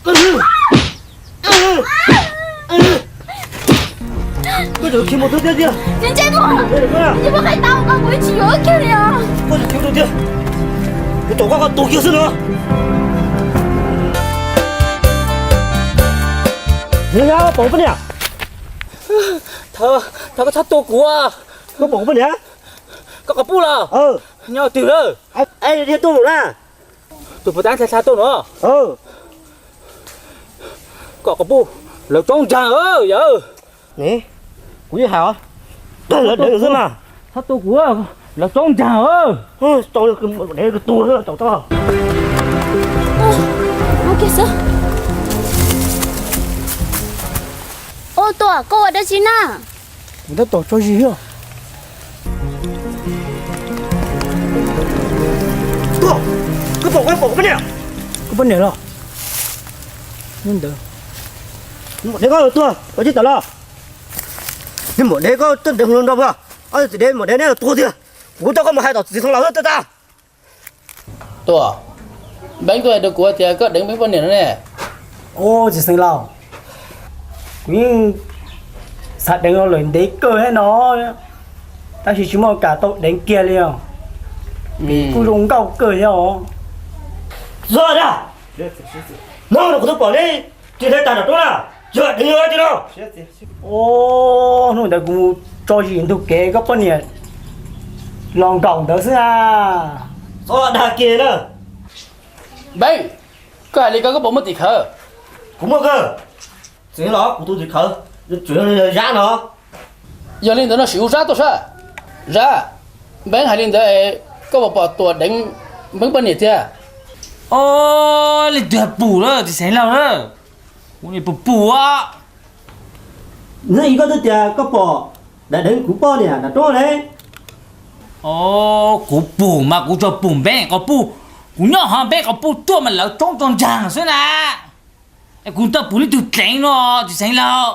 Koj tseem khi mus twg tiag tiag? Ntsej muag, yog muaj qhov tau koj kuv tsis yuav kiag li os. Koj tseem khiav mus tiag, kuv tom koj koj tuag kiag xwb no. Nyob nyob pom poj niam. Thov koj txhob tua kuv. Koj pom poj niam? Koj quas puj los? Nyob twg lawm? Thiab tuaj mus na. Tus puas tab tha tha tuaj no. Koj quas puj, lawv tsoob nraag yawg. Kuv yeej hais os, lawv deev xwb mas. Txhob tua kuv, lawv tsoob nraag. Tau deev kws tuag xwb tau tau. Ua kiag xwb. Ua tuaj, koj ua dab tsi na? Kuv tab tom tso zis. Tuaj, koj pom, koj pom kuv poj niam? Koj poj niam los? Nyob ntawd. Maum dev koj tuaj, koj tsis tawm los. Nws maum dev koj tuaj ntev hlo nrog pog, ob txiv dev maum dev neb los tuag tiag. Kuv coj koj mus hais tom txiv xeev laus tuaj tag. Tuaj, Npeeb tuaj hais rau kuv tias koj deev Npeeb poj niam no ne. Ub, txiv xeev laus, kuv yeej xav deev los lawm ntev kawg thiab no, tab sis tsis muaj kam tau deev kiag li os. Kuj zoo nkauj kawg thiab os. Txhob dag, no kuv twb pom neb tig dai tag nram roob na, yog deev los tiag no. Ub, hnub ntawd kuv mus tso zis ntug kev koj poj niam los nkaum ntawd xwb na. Txhob dag kiag na. Npeeb, koj hais li ko koj puas muaj tim khawv? Kuv muaj kawg. Txiv los kuv tus tim khawv, tsuas yog Zab no. Yog li ntawd no sim hu Zab tuaj saib. Zab, Npeeb hais li ntawd, koj puas pom Tuam deev Npeeb poj niam tiag? Ub, leej twg pum lawm txiv xeev laus na? Kuv niam pum pum os. Neb ib koj twb tias koj pom dab deev kuv poj niam nram roob ne. Kuv pum mas kuv tsuas pum Npeeb quas puj. Kuv nyob hauv Npeeb quas puj tuaj mas lawv tsoob tso nraag xwb na. Es kuv tau pum leej twg deev no txiv xeev laus?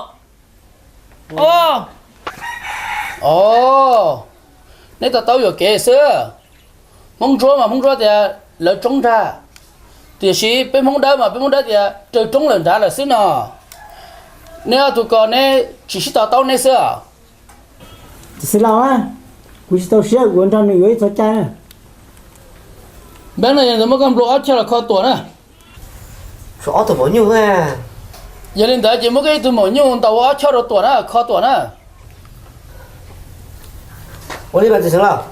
Os, neb to taub yuam kev xwb. Hmoob Ntsuab mas Hmoob Ntsuab tias lawv tsoob nraag, tiam sis peb Hmoob Dawb mas peb Hmoob Dawb tias raws roob lawm nrad lawm xwb no. Neb ob tug ko neb tsis sib to taub neb xwb os. Txiv xeev laus, kuv tsis tau siab, kuv yuav nrog nws yuav ib txhua caij na. Npeeb no, yog li ntawd muab koj nplua ob choj los kho Tuam na. Tshuav ob tug maum nyuj. Yog li ntawd ces muab koj ib tug maum nyuj ntaus ua ob choj rau Tuam na, kho Tuam na. Ua li mas txiv xeev laus.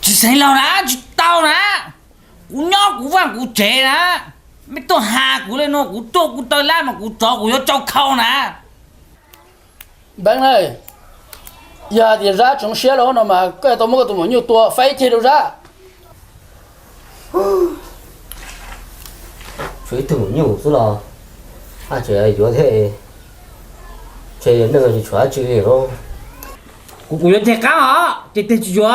Txiv xeev laus na, tsis tau na. Kuv nyob kuv vaj kuv tsev na, mej tuaj has kuv li no, kuv tuaj kuv taw lab mas kuv rov kuv yuav tsau khau na. Npeeb na, yog hais tias Zab tseem siab los no mas koj tau muab koj tus maum nyuj tua faib ceg rau Zab. Tshuav ib tug maum nyuj xwb los, yuav thiab, ntshe yog neeg tsis tshuav dab tsi li lauj. Kuv, kuv yuav ceg qab os, ces tes tsis yuav.